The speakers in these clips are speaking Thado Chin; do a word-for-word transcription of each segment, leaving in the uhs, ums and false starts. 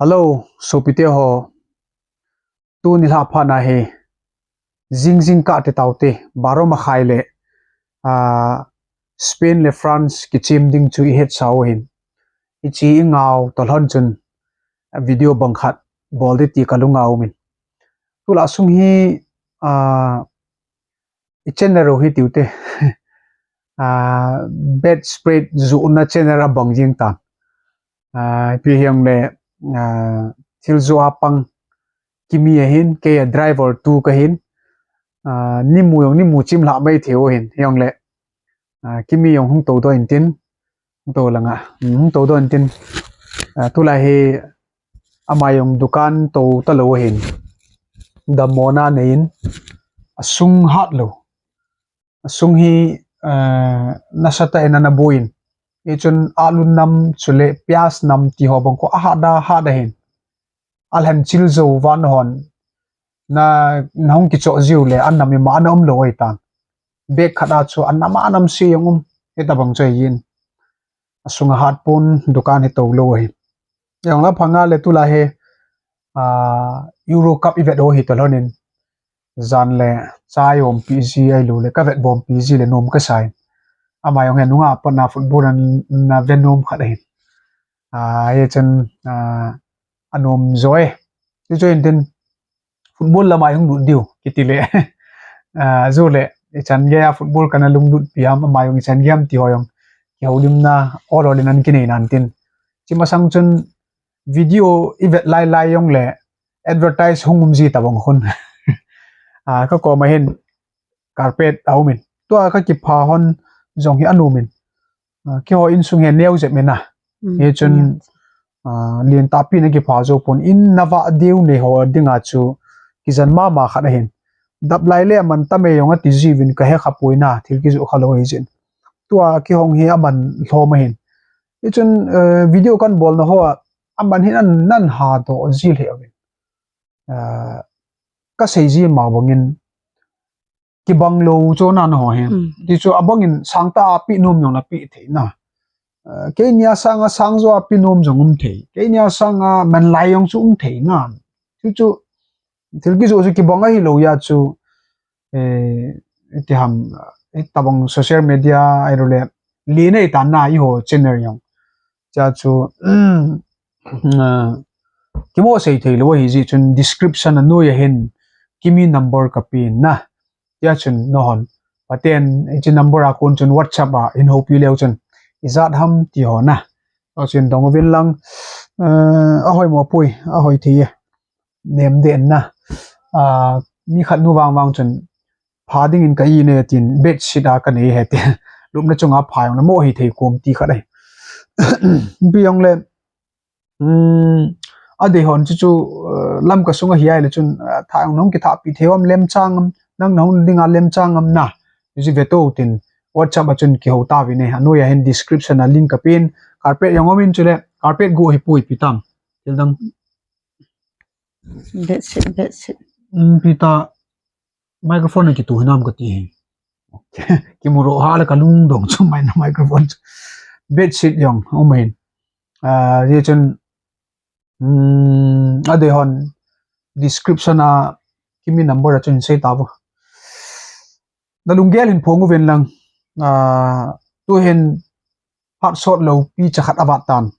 Hello, sopite ho. Tuni lha phat na hi, jing jingkah te taute, baro makhai le, ah, Spain le France kichim ding chu ihet sau hin. Ichi ingau tolhon chun, ah, video bang khat bol di ti kalunga umin. Tula sung hi, ah, i channel ro hi tiute. Ah, bedspread ju na channel a bang jing tan. Ah, pi hiang le, ah, thil ju a pang Kimi ahin, kei a driver tu kahin. Ah, nimu jong, nimu chim lha mai thei u hin, hiang le. Ah, Kimi jong hung to do intin, hung to langa, hmm, hung to do intin. Ah, tulai hi ama jong dukan to talou hin. Dammo na neiyin, asung hat lou. Asung hi, eh, nasatah in ana buin. Hichun alu nam chule pias nam ti ho bang ko ahat da, hat da hin. Alhen chil jo van hon. Na, na hung kicho jiu le, anam ima ana um lou oi tan. Bag khat a chu anam anam si jong um. Hitabang chu ahin. Asung ahat pon dukan hi to lou ahi. Jong la phanga le tula hi, ah, Euro Cup i vet u hi tolhon in. Jan le chai umpi ji ahilou le ka vet bom pi ji le nom kasa in. Ama jong hi nunga pat na football na, na ve nom khat ahin. Ah, hichun, ah, anom jo e. Ti chu intin football lama hung lut diu, kiti le. Ah, ju le, ichan gei a football kana lunglut pi ham, ama jong ichan gei ham ti ho jong. Kihoulimna, ol ol in ana kinei nan tin. Chi masang chun video i vet lai lai jong le, advertise hung um ji tabang khun. Ah, ka koma hin carpet a umin. Tua ka kipha hon jong hi anumin. Ah, keiho insung hi neo jep mina. Mm, hichun, neo. Ah, lien tahpi na kipha jou pon in na vah diu nei ho dinga chu kijen mama khat ahin. Dap lai le aman tam e jong ati jiuvin ka he kha poi na, thil kijoh kha lou ahi jin. Tua kihong hi aman lhom ahin. Hichun, eh, video kan bol na ho a, aman hin an, nan ha doh ji lheh uvin. Eh, ka sei ji ma bangin, kibang lou chu na na ho hi. Mm. Ti chu abangin sang tah a pe nom jong na pe thei na. Eh, keini a sanga sang jo a pe nom jong um thei. Keini a sanga man lai jong chu um thei na. Chu chu thil kijoh chu kibang ahi lou a chu, eh, ti ham, eh, tabang social media ahilou le, lien ahi tan na i ho channel jong. Cha chu, um, ah, kimo sei thei lou ahi ji chun description a noi a hin Kimi number ka pin na. Tia chun na hon. Paten, hiche number a kon chun WhatsApp a hin houpi leu chun. Ijat ham ti ho na. Tua chun dong uvin lang, eh, ahoi mo pui, ahoi thei e. Nem den na. Ah, mi khat nu vang vang chun, pha dingin ka in e tin, bedsheet a ka nei e tin. Lupna chunga pha jong na mo hi thei kom ti khat ahi. Pi jong le, um, adei hon chu chu, eh, Lamka sunga hi ahile chun, eh, tha jong nahung kithahpi thei u ham, lemchang am, nang nahung dinga lemchang am na. Hiche ve to tin, WhatsApp a chun kihou tauvin e, anoi a hin description a link ka pin, carpet jong um in chule, carpet gu hi pui pi tam. Thil dang. Bedsheet, bedsheet. Um, pi ta, microphone a kitu hinam kati hi. Kimu ro ha le ka lungdong chu mai na microphone chu. Bedsheet jong, um hin. Ah, hichun, um, adei hon description a Kimi number a chun sei tauvo. Na lunggel hin phong uvin lang, ah, tu hin phat sot lou pi cha khat avat tan.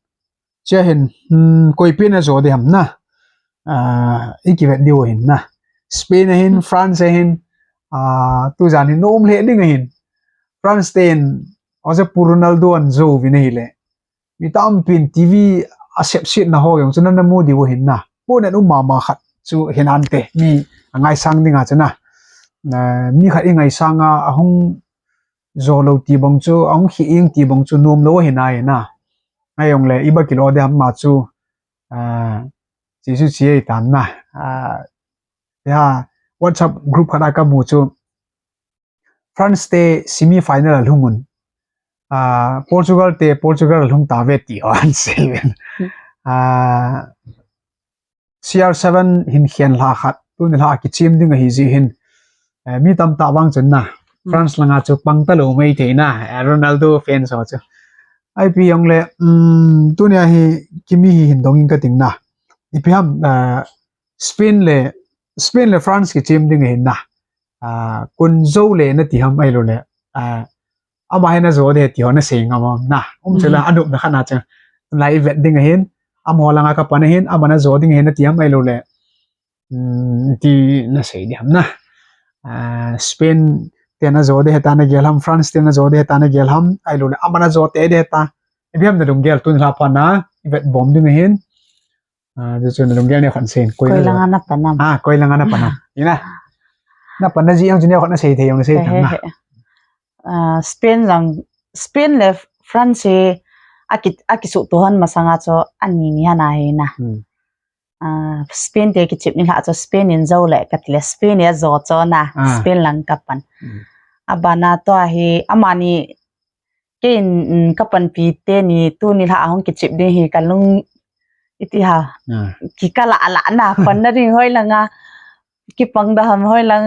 Chia hin, hmm, koi pi na jo de ham na. Ah, i kivet diu hin na. Spain a hin, France a hin, ah, tujan hin, nom lheh ding a hin. France ten, Jose Pu Ronaldo an jo uvin ahile. Mi tampin TV a sepset na ho jong chu nana mu diu ahin na. Ponen um mama khat chu hinante mi angaisang dinga chu na. Na, mi khat i ngaisang a, ahung jo lou ti bang chu, ahung khi ing ti bang chu nom lou ahi nai na. Ngai jong le, i ba kilo de ham ma chu, ah, chi chu chi ei tan na. Ah, ya, WhatsApp group khat a ka mu chu, France te semi final a lhung un. Ah, Portugal te Portugal a lhung tave ti ho an sei ven. Hmm. Ah, C R seven hin khen lha khat, tuni lha kichim ding ahi ji hin. Eh, mi tamtah vang chun na. Hmm. France langa chu pang talou mai thei na. Eh, Ronaldo fans ho chu. Ipi jong le, um, tuni a hi Kimi hi hin dong in ka ting na. ipi ham, ah, Spain le, Spain le France kichem ding ahin na. Ah, kon jou le nati ham ahilou le. Ah, ama hi najo de ti ho nasei ngam am na. Um chula, hmm, anopna khat na chu. Lai vet ding ahin. Amaho langa kapan ahin, ama najo ding ahin nati ham ahilou le. Hmm, ti nasei di ham na. Ah, Spain te najo de heta nagel ham, France te najo de heta nagel ham, ahilou le ama najo te de heta. Ipi ham nalunggel tuni lha phat na, ivet bom ding ahin. Ah, chu chu nalunggel neo khat seiyin, koi najo. Koi langa napan am. Ah, koi langa napan am. Ina. Napan na ji ang chu neo khat nasei thei jong nasei thei thang na. He, he. Ah, Spain lang, Spain le France hi aki, akisuhto hon masanga chu ani ni hana hi na. Hmm. Ah, Spain te kichep ni lha chu Spain in jou le kati le Spain in ajo chu na, ah, Spain lang kapan. Hmm. Abana tua hi amani kei in, mm, kapanpi teni tuni lha ahung kichep ding hi kalung iti ha. Ah. Kikala ala na pan na ding hoi langa kipang da ham hoi lang.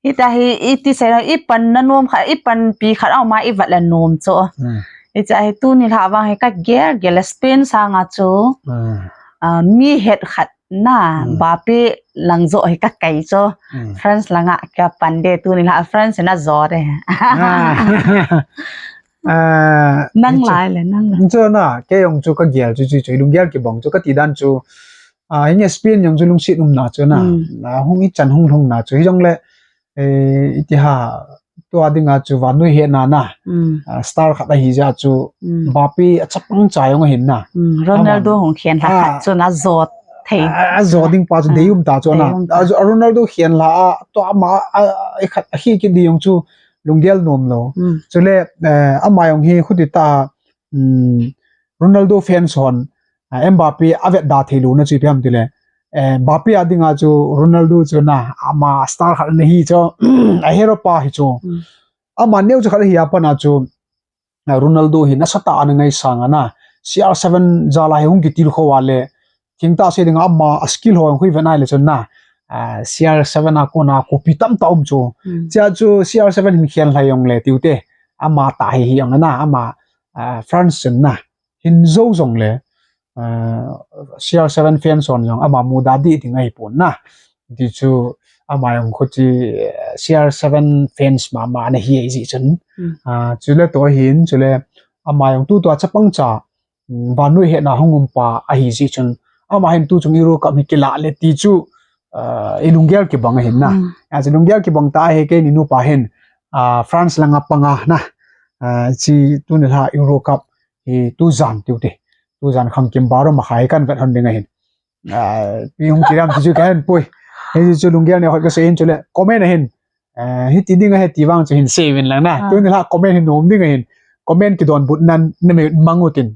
Ita hi, iti sei na, ipan na nom khat, ipanpi khat aum a ivet le nom chu. Hmm. Ita hi tuni lha vang hi kagel gel le Spain sanga chu. Hmm. Ah, mi het khat na, hmm, Mbappe lang jo hi kakai chu. Hmm. France langa kapan de tuni lha France najo de. Ah. Ah, nang lai le, nang lai. Chu na, kei jong chu kagel chu chu chu, lunggel kibang chu kati dan chu. Ah, hinge Spain jong chu lungset umna chu na. Hmm. Ah, hung ichan hung lhung na chu. Hijongle, eh, iti ha, tua dinga chu vannoi hetna na. Hmm. Ah, star khat ahi jeh chu, hmm, Mbappe achapang cha jong ahin na. Hmm. Ronaldo hung khen lha khat chu na jo thei. Ah, ajo ding pa chu, ah, deium ta chu na. Deium ta. Ah, Ronaldo khen lha a, tua ama, a, a, khat ahi kit di jong chu lunggel nom lou. Hmm. Chule, eh, ama jong hi khuti ta, um, Ronaldo fans hon, ah, Mbappe avet da thei lou na chu ipi ham tile. Eh, Mbappe a dinga chu Ronaldo chu na, ama star khat ana hi chu, a hero pa hi chu. Hmm. Ama neo chu khat ahi a pat na chu, ah, Ronaldo hi nasatah a ana ngaisang a na. C R seven jal a hi hung kitilkhou a le, thengtah sei dinga ama a skill ho hung vet nai le chun na. Ah, C R seven a kona copy tamtah um chu. Hmm. Chea chu C R seven hin khen lha jong le tiu te. Ama tah hi hi jong na, ama, ah, France chun na. Hin jou jong le, ah, C R seven fans hon jong ama muda di ding ahi pon na. Ti chu ama jong khu chi, eh, C R seven fans mama ana hi ahi jeh chun. Hmm. Ah, chule tua hin, chule ama jong tutua chapang cha, mm, vannoi hetna hung um pa ahi jeh chun. Ama hin tu chung Euro Cup hi kilah le ti chu, ah, ilunggel kibang ahin na. Hmm. Ah, chu lunggel kibang ta hi keini nupa hin, ah, France langa panga na. Ah, chi tuni lha Euro Cup hi tujan tiu te. Tujan khangkim baro makhai kan vet hon ding ahin. Ah, ipi hung kiram ti chu kahen poi. Hichu lunggel neo khat kasei in chule comment ahin. Ah, hiti ding ahi ti vang chu hin sei uvin lang na. Ah. Tuni lha comment hin nom ding ahin. Comment kidonbut nan na me mang utin.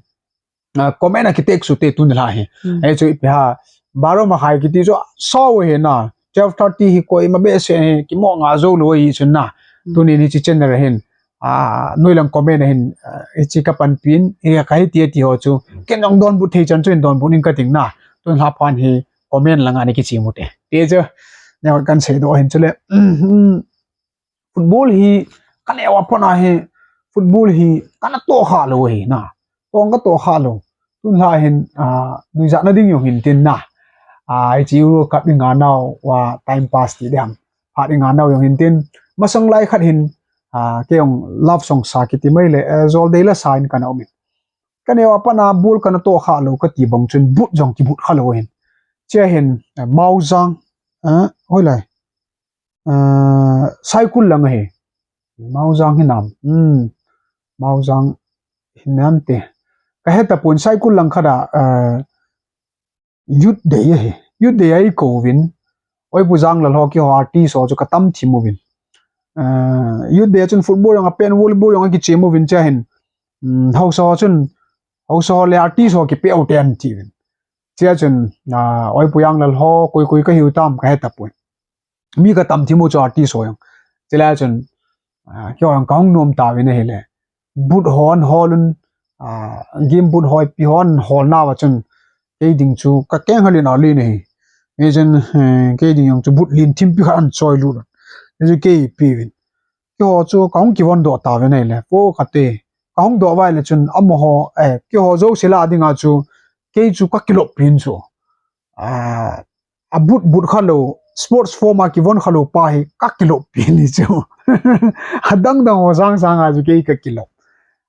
Ah, comment a kitext u te tuni lha hi. Hmm. Hichu ipi ha. Baro makhai kiti chu sao ahi na. Twelve thirty hi koima behseh hi kimo nga jou lou ahi chun na. Hmm. Tuni hiche channel ahin. Ah, noilang comment ahin, ah, hiche kapanpi in, hi kahi ti ti ho chu. Ken jong donbut thei chan chu hin donbut ing kating na. Tun lha phat hi comment langa ana kichim u te. Ti chu, neo kan seidoh hin chule. Football hi, kaneo a pat na hi, football hi, kana toh kha lou ahi na. Tong katoh kha lou. Tun lha hin, ah, nuijatna ding jong hin tin na. Ah, hiche Euro Cup inga nau, wa time pass ti ding. Phat inga nau jong hin tin. Masang lai khat hin, ah, kei jong love song sa kiti mai le, eh, jol dei la sa in kana um in. Kaneo a pat na ball kana toh kha lou kati bang chun but jong kibut kha lou hin. Chea hin, eh, Maojang, eh, hoilai. Ah, Saikul lang ahi. Maojang hinam. Hmm. Maojang hinam te. Kahe tapon Saikul lang khat a, ah, Youth Day ahi. Youth Day a eikou vin. Oipu Janglal ho keiho artist ho chu katam thim uvin. Ah, Youth Day a chun football jong apen, volleyball jong akichem uvin chea hin. Hmm, haosa ho chun, haosa ho le artist ho kipeh u te ati uvin. Chea chun, ah, Oipu Janglal ho, koi koi kahiu tam kahe tapon. Mi katam thim u chu artist ho jong. Chulai chun, ah, keiho jong kahung nom tauvin ahile. But hon holun, ah, game but ho ipi hon holna uva chun. Kei ding chu kakeng halin alin ahi. Hichun, eh, kei ding jong chu but lin thimpi khat ahin choi lut. Hichu kei ipi uvin. Keiho chu kahung kivon doh tauvin ahile. Po kate. Kahung doh uva ahile chun amaho, eh, keiho jouse lah a dinga chu. Kei chu kakilop pin chu. a, a but but kha lou, sports form a kivon kha lou pa hi ka kilom pen hi chu. Adang dang ho sang sang a chu kei ka kilom.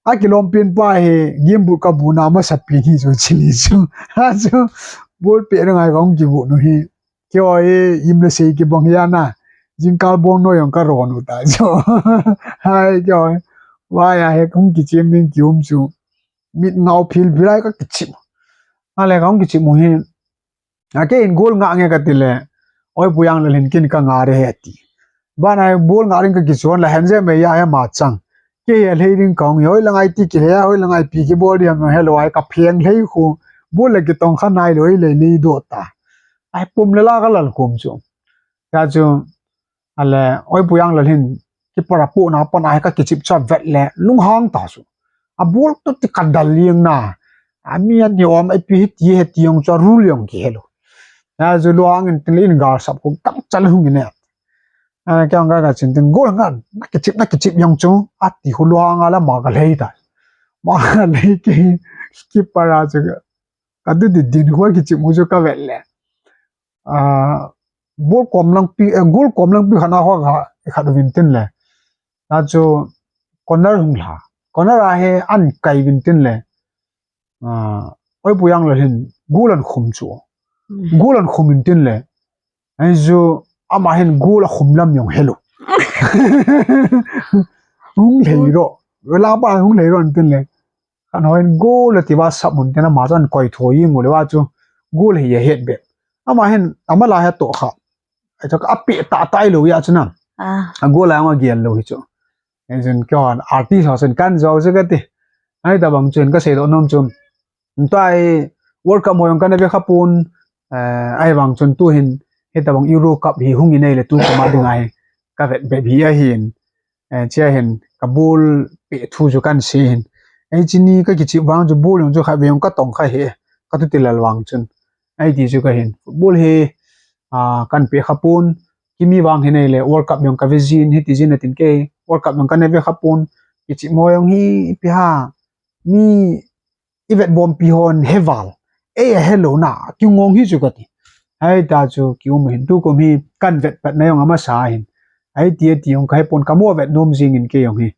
A kilom pen pa hi game but ka bu na masa pen hi chu chi ni chu. Ha chu ball pet na ngai ka hung kibu nu hi. Kei ho hi im le sei kibang hi ana. Jingkal bong noi jong ka ron u ta chu. Hai kei ho hi. Vai a hi hung kichem ding kium chu. Mit ngau phil phil a ka kichim. Ale ka hung kichim u hi. A kei in goal nga nge ka ti le, oi pu yang le hin kin ka nga re he ti. Ba na goal nga ring ka kichuan la hen je me ya he ma chang. Kei he lhei ring ka hung hi, hoi la ngai ti ki he, hoi la ngai pi ki bol diam he lo ai ka pheng lhei khu. Ball le kitong kha nai lo i le lei do ta. Ai pum le la ka lal kum chu. Ya chu, ale, oi pu yang le hin, ki para pu na pa na he ka kichip cha vet le, lung hang ta chu. A ball to ti ka dal liang na. A mi a ni om, ai pi hi ti he ti yong chu, a rul yong ki he lo. Ya chu luang in tin le in gal sap khu, kam chal hung in e. A, kei ang ka ka chin tin, goal nga, na kichip, na kichip yong chu, a ti khu luang a la ma ka lhei ta. Ma ka lhei ki, ki para chu, ka du di din khu kichip mu chu ka vet le. A, goal kom lang pi, eh, goal kom lang pi khana ho ka, khat vin tin le. Na chu, corner hung la. Corner a he an kai vin tin le. A, oi pu yang le hin, goal an khum chu. Goal an khum in tin le. Ai chu, ama hin goal a khum lam yong he lo. Hung lhei ro. Wala pa hung lhei ro in tin le. Kan hoi goal a ti va sap mun tin ama chu an koi tho yi ngu le va chu. Goal hi a het be. Ama hin, ama la he to kha. Ai chu a pe ta tai lo ya chu na. A goal a nga gial lo hi chu. Ai chun kei hon artist ho chun kan jo chu ka ti. Ai ta bang chun ka sei do nom chun. Tua hi World Cup mo yong kan ve kha pun. Eh, ai bang chun tu hin. He ta bang Euro Cup hi hung in ei le tu ka ma ding ai. Ka vet be bi a hin. Eh, chia hin ka ball pe thu chu kan sei hin. Ai chi ni ka kichi vang chu ball yong chu kha ve yong ka tong kha he. Ka tu ti lal vang chun. Ai ti chu ka hin. Football hi, ah, kan pe kha pun. Kimi vang hin ei le World Cup yong ka ve jin hi ti jin a tin kei. World Cup yong kan ve kha pun. Kichi mo yong hi pi ha. Mi i vet bom pi hon he val. Ei a he lo na. Ki ngong hi chu ka ti. Ai ta chu ki um hin tu kum hi kan vet pat na yong ama sa hin. Ai ti a ti yong ka he pon ka mo vet nom jing in kei yong hi.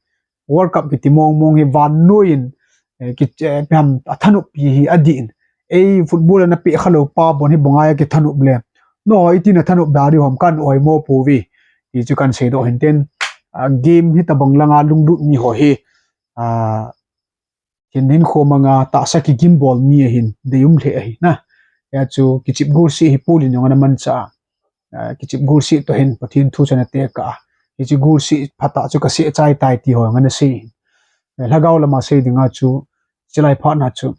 World Cup kiti mong mong hi van noi in, eh, ki, eh, peham a thanup pi hi a di in. Ei football na pe kha lo pa bon hi bongai a ki thanup le. No, i ti na thanup da di hom kan oi mo pu vi. Ti chu kan sei do hin tin. A, game hi ta bang langa lunglut mi ho hi. A, hin hin kho manga ta sa ki gim bol mi a hin. Dei um le a hi na. Ya chu kichip goal si hi pulin yong ana man cha. Eh, kichip goal si to hin Pathen thu chana te ka. Kichip goal si phata chu ka si chai tai ti ho ngana si. Eh, lhagao lama sei dinga chu, chilai pha na chu,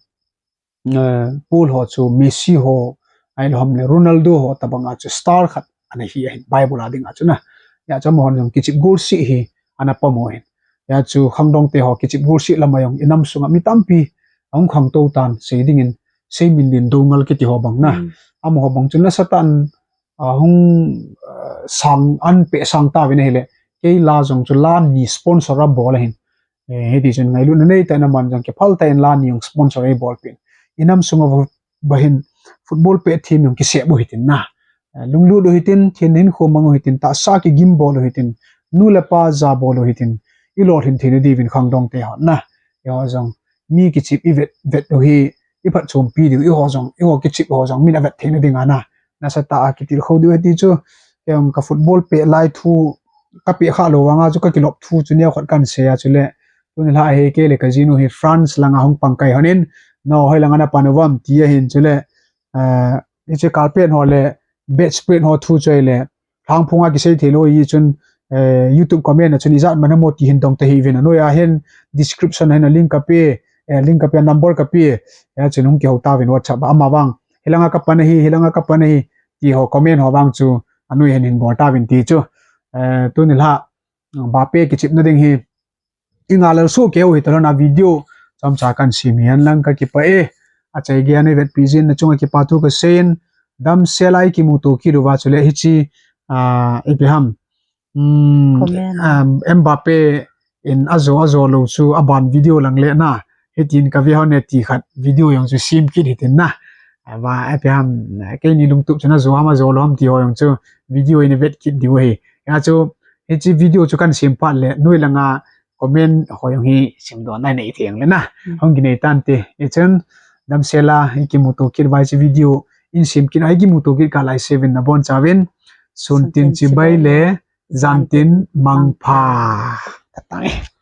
eh, Paul ho chu Messi ho, ai lhom le Ronaldo ho tabanga chu star khat ana hi ahin Bible a dinga chu na. Ya chu mo hon kichip goal si hi ana pa mo hin. Ya chu khangdong te ho kichip goal si lama yong inam sunga mi tampi ahung khang to tan sei dingin sei min din do ngal kiti ho bang na. Amo ho bang chu nasa tan a hung, eh, sang an pe sang ta vin ahile. Kei la jong chu la ni sponsor a bol ahin. Eh, hiti chun ngailut na nei ta na man jong ke phal ta in la ni jong sponsor a bol pin. Inam sunga va hin football pe team jong ki se bu hitin na. Eh, lunglut u hitin, thin hin khu mang u hitin, ta sa ki gim bol u hitin, nu le pa ja bol u hitin, i lolhin theina diuvin khangdong te hon na. I ho jong, mi kichip i vet, vet u hi, i phatchompi diu, i ho jong, i ho kichip ho jong, min a vet theina dinga na. Nasa ta a kitil kho diu hiti chu, em, ka football pe lai thu, ka pe kha lo vanga chu, ka kilop thu chu neo khat kan sei a chu le, tuni la he kei le ka jinu hi France langa hung pang kai honin, no, hoi langa na pan u vam ti ahin chu le, eh, hiche carpet ho le, bedspread ho thu choi le, Lhangphunga kisei thei lou hi chun, eh, YouTube comment a chun ijat man amo ti hin dong tahih uvin, anoi a hin description a hin a link ka pe, eh, link ka pe, number ka pe, eh, chun hung kihou tauvin WhatsApp a, ama vang hilanga ka pan ahi, hilanga ka pan ahi, ti ho comment ho vang chu anoi hin hin bol tauvin ti chu. Eh, tuni la, Mbappe kichipna ding hi, i ngal lel su keu hi talon a video chomcha kan sim hi an lang ka kipah e. Achai gei a nei vetpi jin na chunga kipa thu ka seiyin, damsel a i kimuto kit uva chule hiche, ah, ipi ham, um, Mbappe in ajo, ajo lou chu aban video lang le na, hitin ka ve hon e ti khat video jong chu sem kit hitin na. Ava, api ham, keini lungtup chu najo ham ajo lou ham ti ho jong chu video in vet kit diu ahi. Hia chu, hiche video chu kahin sem phat le, noi langa comment ho jong hi simdoh na nei thei le na. Hung kinei tante. Hichun, damsel a, ikimuto kit uva hiche video in sem kit, ikimuto kit kah lai seven nabonchauvin. Sun tin chibai le, jan tin mangpha. Katang e.